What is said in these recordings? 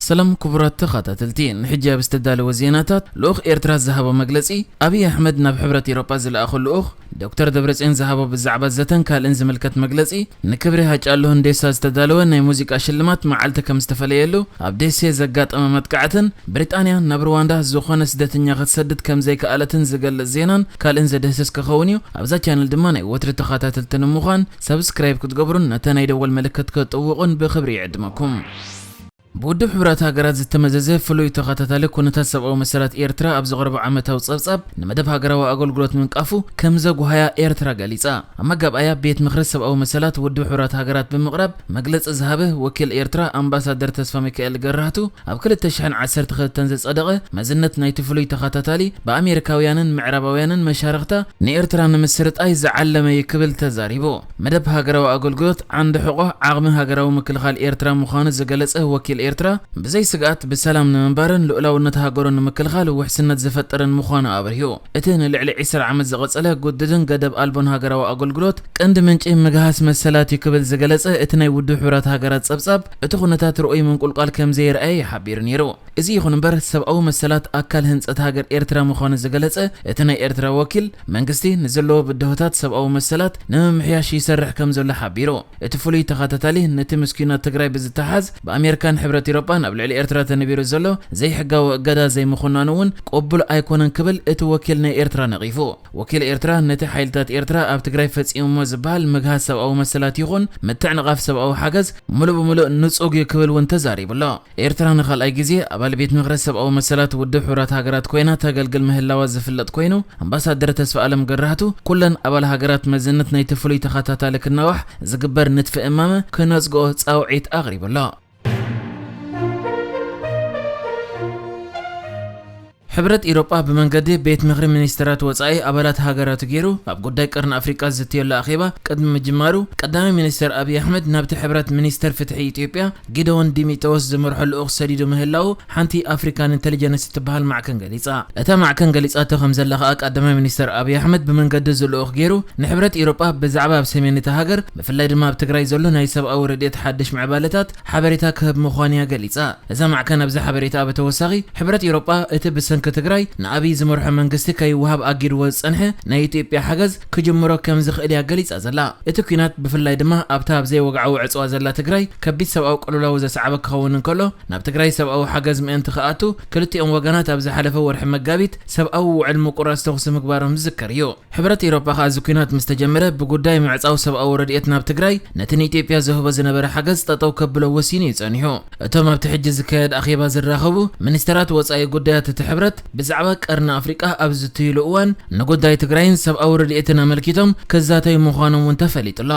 ሰላም ክቡራት ተኸታተልቲ፣ ንሕጂ ኣብ ዝተዳለወ ዜናታት፣ ልኡኽ ኤርትራ ዝሃቦ መግለጺ፣ ኣብይ ኣሕመድ ናብ ሕብረት ኤውሮጳ ዝለኣኾ ልኡኽ፣ ዶክተር ደብረጽዮን ዝሃቦ ብዛዕባ ዘተን ካልእን ዝምልከት መግለጺ፣ ንክብሪ ሃጫሉ ሁንዴሳ ዝተዳለወ ናይ ሙዚቃ ሽልማት መዓልቲ ከም ዝተፈለየሉ፣ ኣብ ደሴ ዘጋጠመ መጥቃዕትን፣ ብሪጣንያ ናብ ሩዋንዳ ዝኾነ ስደተኛ ክትሰድድ ከም ዘይከኣለትን ዝገልጽ ዜናን ካልእን ዘድህስስ ክኸውን እዩ። ኣብዛ ቻነል ድማ ናይ ወትሪ ተኸታተልቲ ንምዃን ሰብስክራይብ ክትገብሩን ነታ ናይ ደወል ምልክት ክትጥውቑን ብክብሪ ይዕድመኩም። ብውድብ ሕቡራት ሃገራት ዝተመዘዘ ፍሉይ ተኸታታሊ ኩነታት ሰብኣዊ መሰላት ኤርትራ ኣብ ዝቐረበ ዓመታዊ ጸብጻብ ንመደብ ሃገራዊ ኣገልግሎት ምንቃፉ ከም ዘጉሃያ ኤርትራ ገሊጻ። ኣብ መጋብኣያ ቤት ምኽሪ ሰብኣዊ መሰላት ውድብ ሕቡራት ሃገራት ብምቕራብ መግለጺ ዝሃበ ወኪል ኤርትራ ኣምባሳደር ተስፋ ሚካኤል ገራህቱ ኣብ ክልተ ሽሕን ዓሰርተ ክልተን ዝጸደቐ መዝነት ናይቲ ፍሉይ ተኸታታሊ ብኣሜሪካውያንን ምዕራባውያንን መሻርኽታ ንኤርትራ ንምስርጣይ ዝዓለመ እዩ ክብል ተዛሪቡ። መደብ ሃገራዊ ኣገልግሎት ዓንዲ ሕቖ ዓቕሚ ሃገራዊ ምክልኻል ኤርትራ ምዃኑ ዝገለጸ ወኪል ኤርትራ፣ ብዘይ ስግኣት ብሰላም ንምንባርን ልኡላውነት ሃገሩ ንምክልኻል ውሕስነት ዝፈጠረን ምዃኑ ኣብሪሁ። እቲ ንልዕሊ ዕስራ ዓመት ዝቐጸለ ግዱድን ገደብ ኣልቦን ሃገራዊ ኣገልግሎት ቀንዲ ምንጪ ምግሃስ መሰላት እዩ ክብል ዝገለጸ እቲ ናይ ውድብ ሕቡራት ሃገራት ጸብጻብ፣ እቲ ኩነታት ርኡይ ምንቁልቋል ከም ዘየርኣየ ሓቢሩ ነይሩ። እዚ ይኹን እምበር፣ ሰብኣዊ መሰላት ኣካል ህንጸት ሃገር ኤርትራ ምዃኑ ዝገለጸ እቲ ናይ ኤርትራ ወኪል፣ መንግስቲ ንዘለዎ ብድሆታት ሰብኣዊ መሰላት ንምምሕያሽ ይሰርሕ ከም ዘሎ ሓቢሩ። እቲ ፍሉይ ተኸታታሊ፣ ነቲ ምስ ኲናት ትግራይ ብዝተሓዝ ብኣሜሪካን ሕብረት ኤውሮጳን ኣብ ልዕሊ ኤርትራ ተነቢሩ ዘሎ ዘይሕጋዊ እገዳ ዘይምኹናኑ እውን ቅቡል ኣይኮነን ክብል እቲ ወኪል ናይ ኤርትራ ነቒፉ። ወኪል ኤርትራ፣ ነቲ ሓይልታት ኤርትራ ኣብ ትግራይ ፈጺሞሞ ዝበሃል ምግሃስ ሰብኣዊ መሰላት ይኹን ምትዕንቓፍ ሰብኣዊ ሓገዝ፣ ምሉእ ብምሉእ ንጹግ እዩ ክብል እውን ተዛሪቡ ኣሎ። ኤርትራ ንኻልኣይ ግዜ ኣባል ቤት ምኽሪ ሰብኣዊ መሰላት ውድብ ሕቡራት ሃገራት ኮይና ተገልግል ምህላዋ ዝፍለጥ ኮይኑ፣ ኣምባሳደር ተስፋ ኣለም ገራህቱ፣ ኩለን ኣባል ሃገራት መዝነት ናይቲ ፍሉይ ተኸታታሊ ክናዋሕ ዝግበር ንጥፊ እማመ ክነጽግኦ ጻውዒት ኣቕሪቡ ኣሎ። ሕብረት ኢሮጳ ብመንገዲ ቤት ምኽሪ ሚኒስተራት ወጻኢ ኣባላት ሃገራቱ ገይሩ ኣብ ጉዳይ ቀርኒ ኣፍሪቃ ዝዝትየሉ ኣኼባ ቅድሚ ምጅማሩ፣ ቀዳማይ ሚኒስተር ኣብይ ኣሕመድ ናብቲ ሕብረት ሚኒስተር ፍትሒ ኢትዮጵያ ጊደዎን ዲሚጥሮስ ዝመርሖ ልኡኽ ሰዲዱ ምህላዉ ሓንቲ ኣፍሪካን ኢንተሊጀንስ እትበሃል ማዕከን ገሊጻ። እታ ማዕከን ገሊጻቶ ከም ዘላ ከኣ፣ ቀዳማይ ሚኒስተር ኣብይ ኣሕመድ ብመንገዲ እዚ ልኡኽ ገይሩ ንሕብረት ኢሮጳ ብዛዕባ ኣብ ሰሜን እታ ሃገር፣ ብፍላይ ድማ ኣብ ትግራይ ዘሎ ናይ ሰብኣዊ ረድኤት ሓድሽ ምዕባለታት ሓበሬታ ክህብ ምዃኑ እያ ገሊጻ። እዛ ማዕከን ኣብዚ ሓበሬታኣ ብተወሳኺ፣ ሕብረት ኤውሮጳ እቲ ብሰንኪ ትግራይ ንኣብይ ዝመርሖ መንግስቲ ከይወሃብ ኣጊድዎ ዝጸንሐ ናይ ኢትዮጵያ ሓገዝ ክጅምሮ ከም ዝኽእል እያ ገሊጻ ዘላ። እቲ ኲናት ብፍላይ ድማ ኣብታ ኣብ ዘይወግዓዊ ዕጽዋ ዘላ ትግራይ ከቢድ ሰብኣዊ ቅልውላው ዘስዓበ ክኸውን እንከሎ፣ ናብ ትግራይ ሰብኣዊ ሓገዝ ምእንቲ ክኣቱ ክልቲኦም ወገናት ኣብ ዝሓለፈ ወርሒ መጋቢት ሰብኣዊ ውዕል ምቁራጽ ተኹሲ ምግባሮም ዝዝከር እዩ። ሕብረት ኤውሮጳ ከኣ እዚ ኲናት ምስ ተጀመረ ብጉዳይ ምዕጻው ሰብኣዊ ረድኤት ናብ ትግራይ ነቲ ንኢትዮጵያ ዝህቦ ዝነበረ ሓገዝ ጠጠው ከብሎ ወሲኑ እዩ ጸኒሑ። እቶም ኣብቲ ሕጂ ዝካየድ ኣኼባ ዝራኸቡ ሚኒስተራት ወጻኢ ጉዳያት እቲ ሕብረት ብዛዕባ ቀርኒ ኣፍሪቃ ኣብ ዝዝትይሉ እዋን ንጉዳይ ትግራይን ሰብኣዊ ረድኤትን ኣመልኪቶም ክዛተዩ ምዃኖም እውን ተፈሊጡ ኣሎ።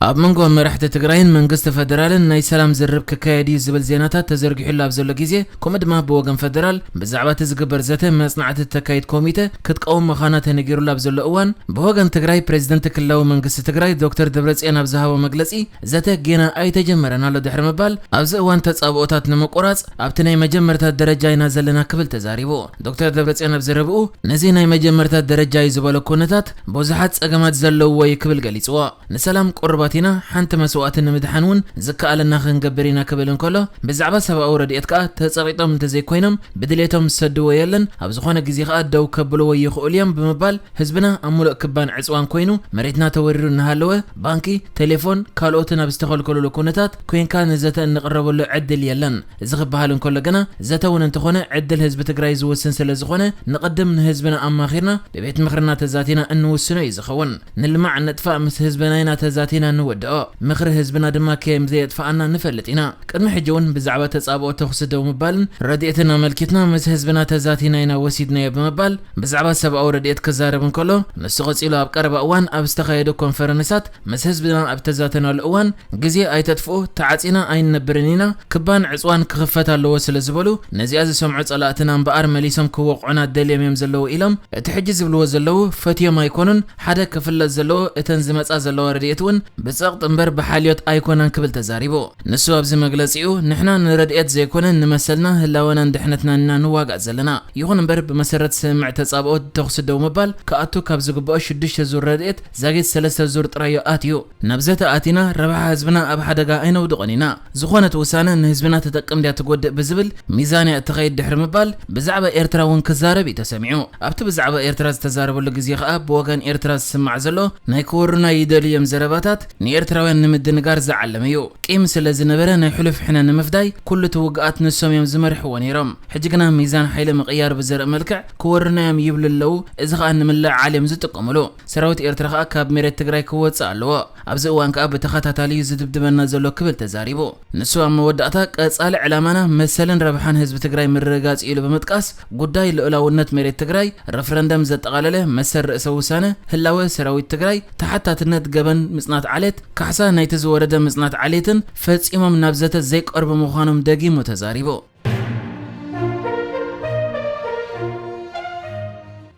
ኣብ መንጎ መራሕቲ ትግራይን መንግስቲ ፈደራልን ናይ ሰላም ዝርርብ ክካየድ እዩ ዝብል ዜናታት ተዘርጊሑሉ ኣብ ዘሎ ግዜ፣ ከምኡ ድማ ብወገን ፈደራል ብዛዕባ እቲ ዝግበር ዘተ መጽናዕቲ እተካይድ ኮሚተ ክትቀውም ምዃና ተነጊሩሉ ኣብ ዘሎ እዋን፣ ብወገን ትግራይ ፕሬዚደንት ክልላዊ መንግስቲ ትግራይ ዶክተር ደብረጽዮን ኣብ ዝሃቦ መግለጺ፣ ዘተ ጌና ኣይተጀመረን ኣሎ ድሕሪ ምባል፣ ኣብዚ እዋን ተጻብኦታት ንምቁራጽ ኣብቲ ናይ መጀመርታ ደረጃ ኢና ዘለና ክብል ተዛሪቡ። ዶክተር ደብረጽዮን ኣብ ዘረብኡ፣ ነዚ ናይ መጀመርታ ደረጃ እዩ ዝበሎ ኩነታት ብዙሓት ጸገማት ዘለውዎ እዩ ክብል ገሊጽዎ። ንሰላም ቅሩባት ኢና፣ ሓንቲ መስዋእቲ ንምድሓን እውን ዝከኣለና ክንገብር ኢና ክብል እንከሎ፣ ብዛዕባ ሰብኣዊ ረድኤት ከኣ ተጸቒጦም እንተዘይኮይኖም ብድሌቶም ዝሰድዎ የለን፣ ኣብ ዝኾነ ግዜ ከኣ ደው ከብልዎ ይኽእሉ እዮም ብምባል፣ ህዝብና ኣብ ሙሉእ ክባን ዕጽዋን ኮይኑ መሬትና ተወሪሩ እናሃለወ፣ ባንኪ፣ ቴሌፎን፣ ካልኦትን ኣብ ዝተኸልከሉሉ ኩነታት ኮይንካ ንዘተ እንቕረበሉ ዕድል የለን። እዚ ክበሃል እንከሎ ግና፣ ዘተ እውን እንተኾነ ዕድል ህዝቢ ትግራይ ዝውስን ስለ ዝኾነ፣ ንቕድም ንህዝብና ኣማኺርና፣ ብቤት ምኽርና ተዛቲና እንውስኖ እዩ ዝኸውን። ንልማዕ ንጥፋእ ምስ ህዝብና ኢና ተዛቲና እንወድኦ። ምኽሪ ህዝብና ድማ ከም ዘየጥፍኣና ንፈልጥ ኢና። ቅድሚ ሕጂ እውን ብዛዕባ ተጻብኦ ተኹሲ ደው ምባልን ረድኤትን ኣመልኪትና ምስ ህዝብና ተዛቲና ኢና ወሲድናዮ ብምባል ብዛዕባ ሰብኣዊ ረድኤት ክዛረብ እንከሎ፣ ንሱ ቀጺሉ ኣብ ቀረባ እዋን ኣብ ዝተኻየደ ኮንፈረንሳት ምስ ህዝብና ኣብ ተዛተናሉ እዋን፣ ግዜ ኣይተጥፍኡ፣ ተዓጺና ኣይንነብርን ኢና፣ ክባን ዕጽዋን ክኽፈት ኣለዎ ስለ ዝበሉ፣ ነዚኣ ዝሰምዑ ጸላእትና እምበኣር መሊሶም ክወቕዑና ደልዮም እዮም ዘለዉ ኢሎም፣ እቲ ሕጂ ዝብልዎ ዘለዉ ፈትዮም ኣይኮኑን፣ ሓደ ክፍለጥ ዘለዎ እተን ዝመጻ ዘለዋ ረድኤት እውን ብጸቕጢ እምበር ብሓልዮት ኣይኮነን ክብል ተዛሪቡ። ንሱ ኣብዚ መግለጺኡ፣ ንሕና ንረድኤት ዘይኮነ ንመሰልና፣ ህላወናን ድሕነትናን ኢና ንዋጋእ ዘለና። ይኹን እምበር ብመሰረት ስምምዕ ተጻብኦ ተኹሲ ደው ምባል ክኣቱ ካብ ዝግብኦ ሽዱሽተ ዙር ረድኤት ዛጊት ሰለስተ ዙር ጥራዮ ኣትዩ። ናብ ዘተ ኣቲና ረብሓ ህዝብና ኣብ ሓደጋ ኣይነውድቖን ኢና። ዝኾነት ውሳነ ንህዝብና ትጠቅም ድያ ትጎድእ ብዝብል ሚዛን እያ እትኸይድ ድሕሪ ምባል ብዛዕባ ኤርትራ እውን ክዛረብ እዩ ተሰሚዑ። ኣብቲ ብዛዕባ ኤርትራ ዝተዛረበሉ ግዜ ከኣ ብወገን ኤርትራ ዝስማዕ ዘሎ ናይ ክወሩና ይደልዩ እዮም ዘረባታት ንኤርትራውያን ንምድንጋር ዝዓለመ እዩ። ቂም ስለ ዝነበረ ናይ ሕሉፍ ሕነ ንምፍዳይ ኩሉ እቲ ውግኣት ንሶም እዮም ዝመርሕዎ ነይሮም። ሕጂ ግና ሚዛን ሓይሊ ምቕያር ብዘርኢ መልክዕ ክወሩና እዮም ይብሉ ኣለዉ። እዚ ከኣ ንምልዕዓል እዮም ዝጥቀሙሉ። ሰራዊት ኤርትራ ከኣ ካብ መሬት ትግራይ ክወጽእ ኣለዎ። ኣብዚ እዋን ከኣ ብተኸታታሊ እዩ ዝድብድበና ዘሎ ክብል ተዛሪቡ። ንሱ ኣብ መወዳእታ ቀጻሊ ዕላማና መሰልን ረብሓን ህዝቢ ትግራይ ምርግጋጽ ኢሉ ብምጥቃስ ጉዳይ ልኡላውነት መሬት ትግራይ፣ ረፍረንደም ዘጠቓለለ መሰል ርእሰ ውሳነ፣ ህላወ ሰራዊት ትግራይ፣ ተሓታትነት ገበን ምጽናት ዓሌት፣ ካሕሳ ናይቲ ዝወረደ ምጽናት ዓሌትን ፈጺሞም ናብ ዘተ ዘይቀርቡ ምዃኖም ደጊሙ ተዛሪቡ።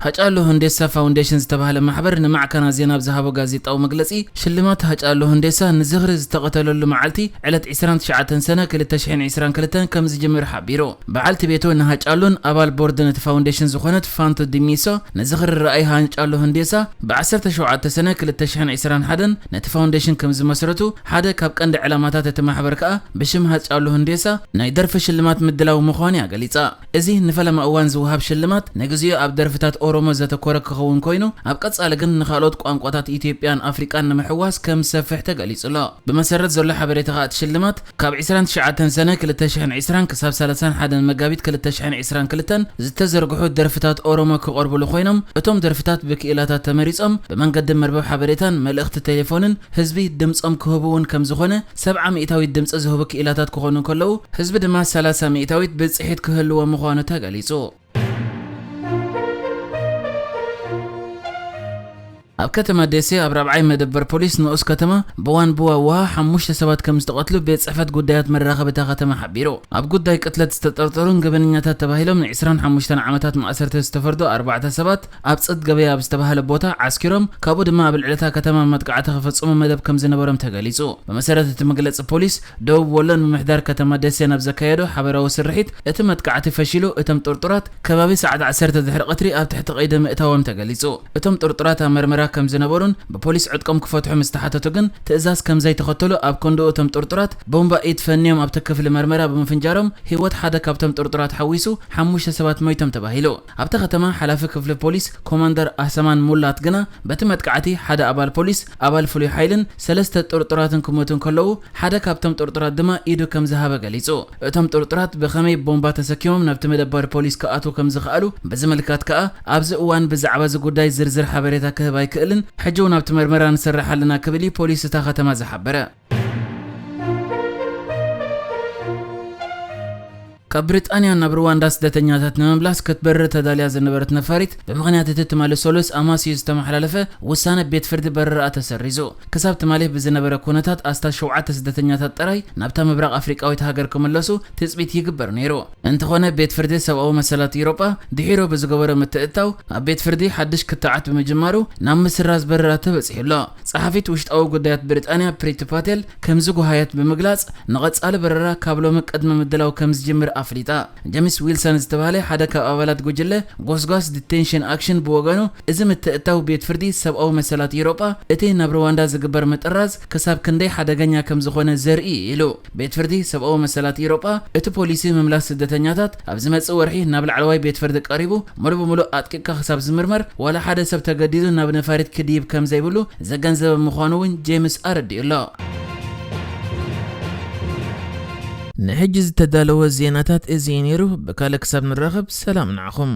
ሃጫሉ ሁንዴሳ ፋውንዴሽን ዝተባህለ ማሕበር ንማዕከና ዜና ኣብ ዝሃቦ ጋዜጣዊ መግለጺ፣ ሽልማት ሃጫሉ ሁንዴሳ ንዝኽሪ ዝተቐተለሉ መዓልቲ ዕለት ዕስራን ትሽዓተን ሰነ ክልተ ሽሕን ዕስራን ክልተን ከም ዝጅምር ሓቢሩ። በዓልቲ ቤቱ ንሃጫሉን ኣባል ቦርድ ነቲ ፋውንዴሽን ዝኾነት ፋንቱ ዲሚሶ ንዝኽሪ ራእይ ሃጫሉ ሁንዴሳ ብ ዓሰርተ ሸውዓተ ሰነ ክልተ ሽሕን ዕስራን ሓደን ነቲ ፋውንዴሽን ከም ዝመስረቱ፣ ሓደ ካብ ቀንዲ ዕላማታት እቲ ማሕበር ከኣ ብሽም ሃጫሉ ሁንዴሳ ናይ ደርፊ ሽልማት ምድላው ምዃኑ እያ ገሊጻ። እዚ ንፈለማ እዋን ዝወሃብ ሽልማት ንግዚኡ ኣብ ደርፍታት ኦሮሞ ዘተኮረ ክኸውን ኮይኑ፣ ኣብ ቀጻሊ ግን ንኻልኦት ቋንቋታት ኢትዮጵያን ኣፍሪቃን ንምሕዋስ ከም ዝሰፍሕ ተገሊጹ ኣሎ። ብመሰረት ዘሎ ሓበሬታ ከኣ እቲ ሽልማት ካብ ዕስራን ትሽዓተን ሰነ ክልተ ሽሕን ዕስራን ክሳብ ሰላሳን ሓደን መጋቢት ክልተ ሽሕን ዕስራን ክልተን ዝተዘርግሑ ደርፍታት ኦሮሞ ክቐርብሉ ኮይኖም፣ እቶም ደርፍታት ብክኢላታት ተመሪጾም ብመንገዲ መርበብ ሓበሬታን መልእኽቲ ቴሌፎንን ህዝቢ ድምጾም ክህቡ እውን ከም ዝኾነ፣ ሰብዓ ሚእታዊት ድምጺ ዝህቡ ክኢላታት ክኾኑ እንከለዉ፣ ህዝቢ ድማ ሰላሳ ሚእታዊት ብጽሒት ክህልዎ ምዃኑ ተገሊጹ። ኣብ ከተማ ደሴ ኣብ ራብዓይ መደበር ፖሊስ ንኡስ ከተማ ብዋንቡዋ ውሃ ሓሙሽተ ሰባት ከም ዝተቐትሉ ቤት ጽሕፈት ጉዳያት መራኸቢ እታ ከተማ ሓቢሩ። ኣብ ጉዳይ ቅትለት ዝተጠርጠሩን ገበነኛታት ተባሂሎም ን ዕስራን ሓሙሽተን ዓመታት ማእሰርቲ ዝተፈርዱ ኣርባዕተ ሰባት ኣብ ጽድ ገበያ ኣብ ዝተባህለ ቦታ ዓስኪሮም፣ ካብኡ ድማ ኣብ ልዕሊ እታ ከተማ መጥቃዕቲ ክፍጽሙ መደብ ከም ዝነበሮም ተገሊጹ። ብመሰረት እቲ መግለጺ ፖሊስ፣ ደቡብ ወሎን ምምሕዳር ከተማ ደሴን ኣብ ዘካየዶ ሓበራዊ ስርሒት፣ እቲ መጥቃዕቲ ፈሺሉ፣ እቶም ጥርጡራት ከባቢ ሰዓት ዓሰርተ ድሕሪ ቀትሪ ኣብ ትሕቲ ቀይዲ ምእታዎም ተገሊጹ። እቶም ጥርጡራት ኣብ መርመራ ከም ዝነበሩን ብፖሊስ ዕጥቆም ክፈትሑ ምስ ተሓተቱ ግን ትእዛዝ ከም ዘይተኸተሉ ኣብ ክንድኡ እቶም ጥርጡራት ቦምባ ኢድ ፈንዮም ኣብቲ ክፍሊ መርመራ ብምፍንጃሮም ህይወት ሓደ ካብቶም ጥርጡራት ሓዊሱ ሓሙሽተ ሰባት ሞይቶም ተባሂሉ። ኣብታ ከተማ ሓላፊ ክፍሊ ፖሊስ ኮማንደር ኣሰማን ሙላት ግና በቲ መጥቃዕቲ ሓደ ኣባል ፖሊስ፣ ኣባል ፍሉይ ሓይልን ሰለስተ ጥርጡራትን ክሞቱ እንከለዉ ሓደ ካብቶም ጥርጡራት ድማ ኢዱ ከም ዝሃበ ገሊጹ። እቶም ጥርጡራት ብኸመይ ቦምባ ተሰኪሞም ናብቲ መደበር ፖሊስ ክኣትዉ ከም ዝኸኣሉ ብዝምልከት ከኣ ኣብዚ እዋን ብዛዕባ እዚ ጉዳይ ዝርዝር ሓበሬታ ክህብ ኣይክእልን፣ ሕጂ እውን ኣብቲ መርመራ ንሰርሕ ኣለና ክብል እዩ ፖሊስ እታ ከተማ ዝሓበረ። ካብ ብሪጣንያ ናብ ሩዋንዳ ስደተኛታት ንምምላስ ክትበርር ተዳልያ ዝነበረት ነፋሪት ብምኽንያት እቲ ትማሊ ሰሉስ ኣማስዩ ዝተመሓላለፈ ውሳነ ቤት ፍርዲ በረራኣ ተሰሪዙ። ክሳብ ትማሊ ብዝነበረ ኩነታት ኣስታት ሸውዓተ ስደተኛታት ጥራይ ናብታ ምብራቕ ኣፍሪቃዊት ሃገር ክምለሱ ትጽቢት ይግበር ነይሩ። እንተኾነ ቤት ፍርዲ ሰብኣዊ መሰላት ኢሮጳ ድሒሩ ብዝገበሮ ምትእትታው ኣብ ቤት ፍርዲ ሓድሽ ክትዓት ብምጅማሩ ናብ ምስራዝ በረራ ተበጺሑ ኣሎ። ጸሓፊት ውሽጣዊ ጉዳያት ብሪጣንያ ፕሪቲ ፓቴል ከምዚ ጉሃያት ብምግላጽ ንቐጻሊ በረራ ካብ ሎሚ ቅድመ ምድላው ከም ዝጅምር ኣፍሊጣ። ጀምስ ዊልሰን ዝተባህለ ሓደ ካብ ኣባላት ጉጅለ ጎስጓስ ዲቴንሽን ኣክሽን ብወገኑ፣ እዚ ምትእታው ቤት ፍርዲ ሰብኣዊ መሰላት ኢሮጳ እቲ ናብ ሩዋንዳ ዝግበር ምጥራዝ ክሳብ ክንደይ ሓደገኛ ከም ዝኾነ ዘርኢ እዩ ኢሉ። ቤት ፍርዲ ሰብኣዊ መሰላት ኢሮጳ እቲ ፖሊሲ ምምላስ ስደተኛታት ኣብ ዝመጽእ ወርሒ ናብ ላዕለዋይ ቤት ፍርዲ ቀሪቡ ሙሉ ብሙሉ ኣጥቂቕካ ክሳብ ዝምርመር ዋላ ሓደ ሰብ ተገዲዱ ናብ ነፋሪት ክድይብ ከም ዘይብሉ ዘገንዘበ ምዃኑ እውን ጄምስ ኣረዲኡ ኣሎ። ንሕጂ ዝተዳለወ ዜናታት እዚ እዩ ነይሩ። ብካልእ ክሳብ ንራኸብ ሰላም ንዓኹም።